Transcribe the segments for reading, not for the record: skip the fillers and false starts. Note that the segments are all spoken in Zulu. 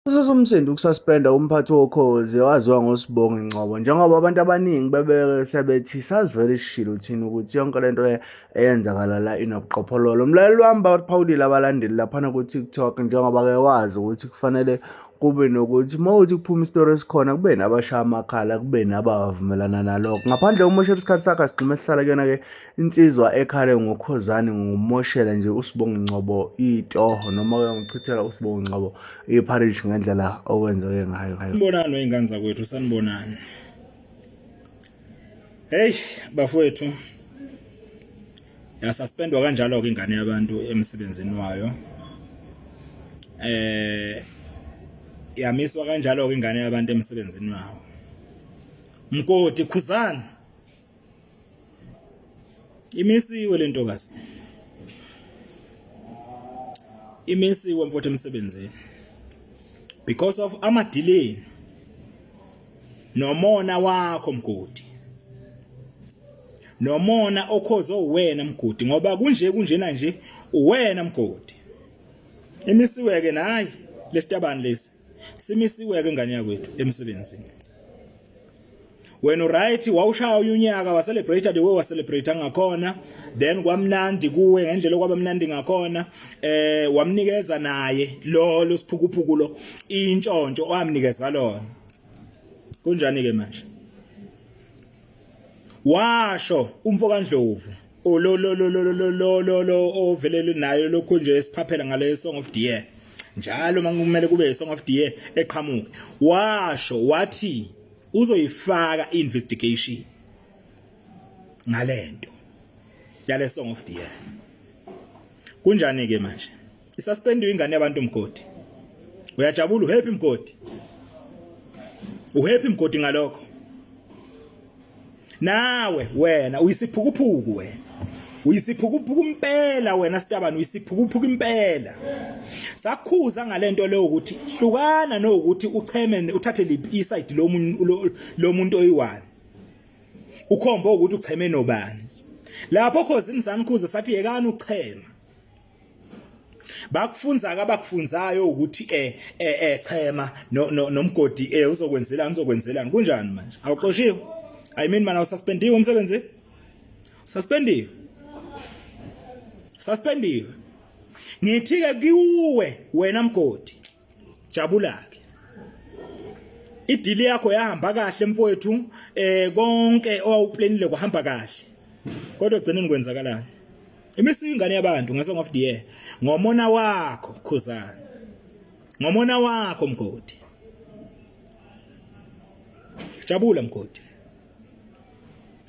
Usesomsindo ukususpenda umphathi woKhozi owaziwa ngoSibongi Ngcobo njengoba abantu abaningi bebe sebethi sazivele sishilo thina ukuthi yonke lento le eyenzakala la inobuqhophololo. Mlaleli wami baphawulile abalandeli laphana ku-TikTok njengoba-ke wazi ukuthi kufanele kube nokuthi uma uthi kuphuma isitori esikhona kube nabashaya amakhala kube nabavumelana nalokho. Ngaphandle kokumoshela isikhathi sakhe asigxume sihlala kuyona-ke Insizwa ekhale ngoKhuzani ngokumoshela nje uSibongi Ngcobo itoho noma-ke ngokuchithela uSibongi Ngcobo ipharishi ngendlela okwenzeke ngayo. Sanibonani wey'ngane zakwethu, sanibonani. Hey bafowethu, yasuspendwa kanjalo-ke ingane yabantu emsebenzini wayo. Yamiswa kanjalo-ke ingane yabantu emsebenzini wawo. Mgodi Khuzani Imisiwe le ntokazi. Imisiwe mfowethu emsebenzini. Because of ama delay. Nomona wakho mgodi. Nomona okhoze uwena mgodi ngoba kunje kunjena nje uwena mgodi. Imisiwe ke nayi lesitabani lesi. Simisiwe ke ngane yakwethu emsebenzini. Wena uright wawushaya unyaka wa celebrate the way wa celebrate ngakhona then kwamnandi kuwe ngendlela okwaba mnandi ngakhona wamnikeza naye lo losiphukuphuku lo intshontsho owamnikeza lona. Kunjani ke manje? Washo umfo kaNdlovu lo lo lo lo lo lo lo lo ovelele nayo lokhu nje esiphaphela ngale song of the year njalo makumele kube song of the year eqhamuke washo wathi uzoyifaka investigation ngalento yale song of the year. Kunjani ke manje? Isuspendiwe ingane yabantu mgodi. Uyajabula uhappy mgodi? Uhappy mgodi ngalokho? Nawe wena uyisiphukuphuku wena. Uyisiphukuphuku impela wena sitabani, uyisiphukuphuku impela. Sakhuza ngalento leyo ukuthi hlukana nokuthi ucheme uthathe liphi iside lomuntu lomuntu oyi-one. Ukhomba ukuthi ucheme nobani. Lapho khozini sanikhuza sathi yekani uchema. Bakufunza ke abakufunzayo ukuthi chema nomgodi uzokwenzelani uzokwenzelani kunjani manje? Awuxoshiwe? I mean mana ususpendiwe umsebenzi? Suspendiwe. Suspendiwe. Ngithi ke kuwe wena mgodi. Jabula ke. Idili yakho yahamba kahle mfowethu, konke owawuplanile kuhamba kahle. Kodwa egcineni kwenzakalani? Imisiwe ingane yabantu nge-song of the year ngomona wakho Khuzani. Ngomona wakho mgodi. Jabula mgodi.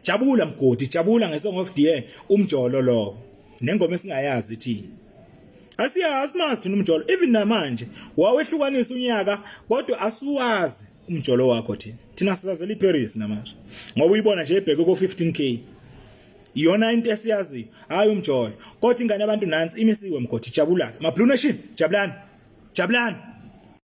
Jabula mgodi, jabula nge-song of the year umjolo lo. Nengoma esingayazi thina. Asiyazi asimazi thina umjolo even namanje wawehlukanisa unyaka kodwa asiwazi umjolo wakho thina. Thina sisazela iParis namanje. Ngoba uyibona nje ebheke ko 15k. Iyona into esiyaziyo, hayi umjolo. Kodwa ingane yabantu nansi imisiwe mgodi, jabula. Ma Blue Nation, jabulani. Jabulani.